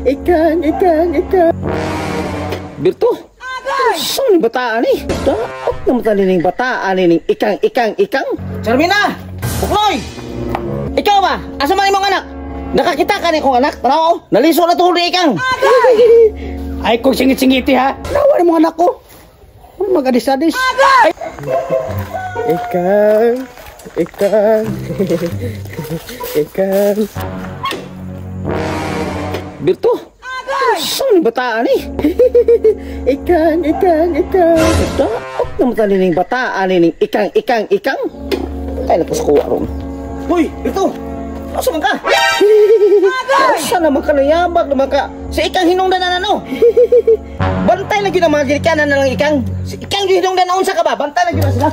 Ikang, ikang, ikang. Berto. Saan ni bataan eh? Daot naman tali ning bataan ning ikang, ikang, ikang. Charmina! Bukloy! Ikaw ba? Asa man imong anak? Nakakita ka ni kong anak? Tanaw, oh. Naliso na tuhod ni ikang. Ay kung singit-singiti ha. Nawa ni mga anak ko. Ano mag-adis-adis? Ikang, ikang, ikang. Berto! Saan ni bataan eh? Ikang, ikang, ikang. Daot naman tali ning bataan ning ikang, ikang, ikang. Kaya na po sa kuha ron. Hoy, Berto! Asa man ka? Asa naman ka nayabag naman ka? Sa ikang hinungdan na ano? Bantay lagi ng mga ginikanan na lang ikang. Si ikang yung hinungdan na unsa ka ba? Bantay lagi na sila.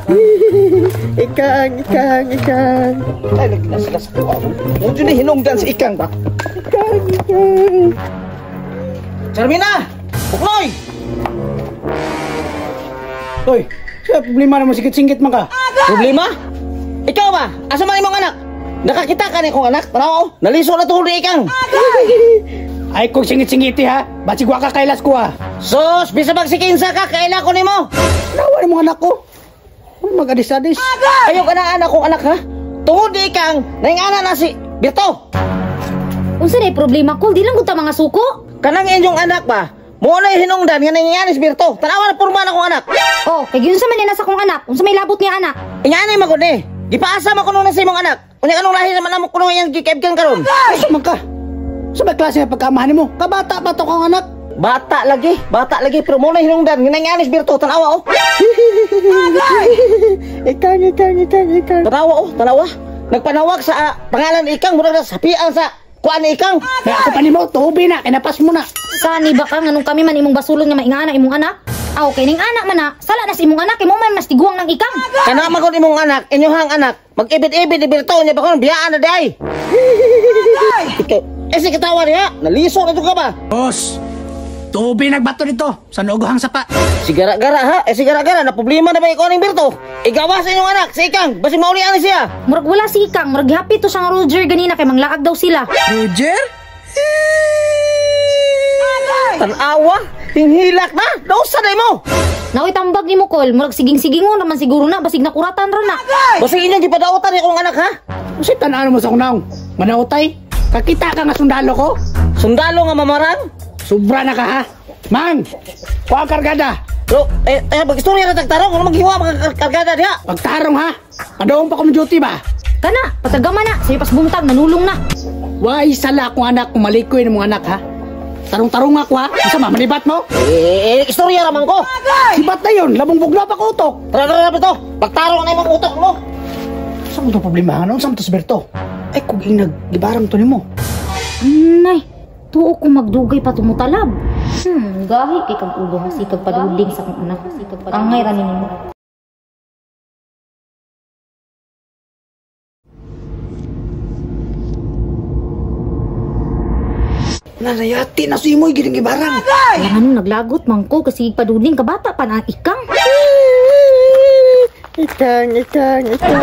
Ikang, ikang, ikang. Bantay lagi na sila sa kuha ron. Huwag yun hinungdan si ikang ba? Ikang, ikang. Charmina! Bukloy! Hoy, siya problema na mo singit-singit man ka. Problema? Ikaw ba? Asa man imong anak? Nakakita ka ni kong anak? Tanaw, oh. Naliso na tuhod ni ikang. Ay kung singit-singiti ha. Basig wa ka kailas ko ha. Sus, bisa magsikinsa ka, kaila ko nimo. Nawa ni mga anak ko. Ano mag-adis-adis? Ayaw ka na anak kong anak ha. Tungod ni ikang, naingana na si Berto. Unsa na problema ko? Di lang gud ta mga suko. Kanang inyong anak ba? Mo na hinungdan nga nangingani si Berto. Tanawa na porma na kong anak. Oh, kay giunsa man ni sa kong anak? Unsa may labot niya anak? Ingani man gud ni. Gipaasa man kuno na sa imong anak. Unya kanong lahi naman amo kuno iyang gikaibgan karon. Asa man ka? Sa may klase nga pagkamahan nimo? Kabata pa to kong anak. Bata lagi pero mo na hinungdan nga nangingani si Berto. Tanawa oh. Ikang, ikang, ikang, ikang. Tanawa oh, tanawa. Nagpanawag sa pangalan ikang murag na sapian sa kuan ikang. Kaya ako pa nimo, tubi na, kinapas mo na. Sani ba ka nganong kami man imong basulon nga maingana imong anak? Aw, kay ning anak man na, sala na sa imong anak, kay mo man mas tiguang ng ikang. Kana man gud imong anak, inyohang anak, mag-ibid-ibid ni Berto nya ba kon biyaan na day. Ikaw, eh si katawa niya, naliso na to ka ba? Boss, tubi nagbato dito, sa nuogohang sapa. Si gara-gara ha, eh si gara-gara na problema na ba ikaw ning Berto? Igawas inyong anak, si ikang, basi maulian siya. Murag wala si ikang, murag happy to siyang Roger ganina kay manglaag daw sila. Roger? Tanawa, hinghilak na, nausa na mo. Naoy tambag ni mo kol, murag siging-sigingon raman siguro na, basig nakuratan ra na. Basig inyong gipadautan akong anak ha? Unsay tan-aon mo sa akong naong? Manautay? Kakita ka nga sundalo ko? Sundalo nga mamarang? Sobra na ka ha? Mang, kuha ang kargada. Pero, mag-istorya na tagtarong, ano maghiwa mga kargada diha? Pagtarong ha? Padoong pa kong duty ba? Kana, patagama na, sa'yo pas buntag, nanulong na. Why sala akong anak kung malikoy ng mga anak ha? Tarong-tarong ako ha? Isa ma, manibat mo? Istorya raman ko. Sibat na yun, labong bugno pa ko utok. Tara, tara, tara, pagtarong na imong utok mo. Saan mo ito problema? Ano? Saan mo ito si Berto? Ay, kung inag, gibarang to nimo. Nay, tuo kong magdugay pa tumutalab. Gahi kay kag ulo ha, sikag paduding sa kong anak. Angay ra ni nimo. Nanayati na si imoy gining gibarang. Wala nung naglagot man ko kasi paduding kabata pa na ang ikang. Ikang, ikang, ikang.